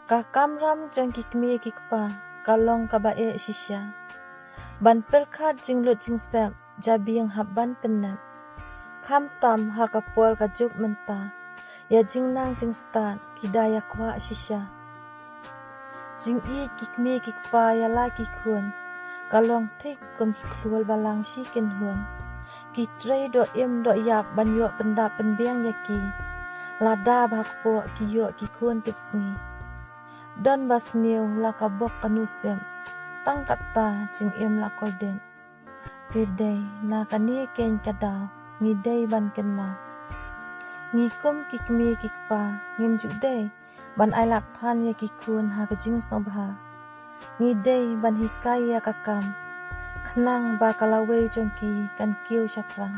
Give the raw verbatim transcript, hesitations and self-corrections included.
Ka kamram jong ki kmie ki kpa ka long kaba eh shisha ban pyrkhat jinglut jingsep jabieng hap ban pynnep. Khamtam ha ka por ka juk mynta, ïa jingnang jingstad ki da ïa kwah shisha. Jingïeit ki kmie ki kpa ïa la ki khun ka long thik kum ki khlur balang shi kynhun. Ki trei doh im doh ïap ban ïoh pyndap pynbiang ïa ki, lada ba ha kpoh ki ïoh ki khun tipsngi. Don ba sniew la ka bok ka nusip, tang katta jingim la kordit. Te dei na kane keiñ ka daw ngi dei ban kynmaw. Ngi kum ki kmie ki kpa ngim ju dei ban ai lad than ïa ki khun ha ka jingsngewbha. Ngi dei ban hikai ïa ka kam, khnang ba ka lawei jong ki kan kiew shaphrang.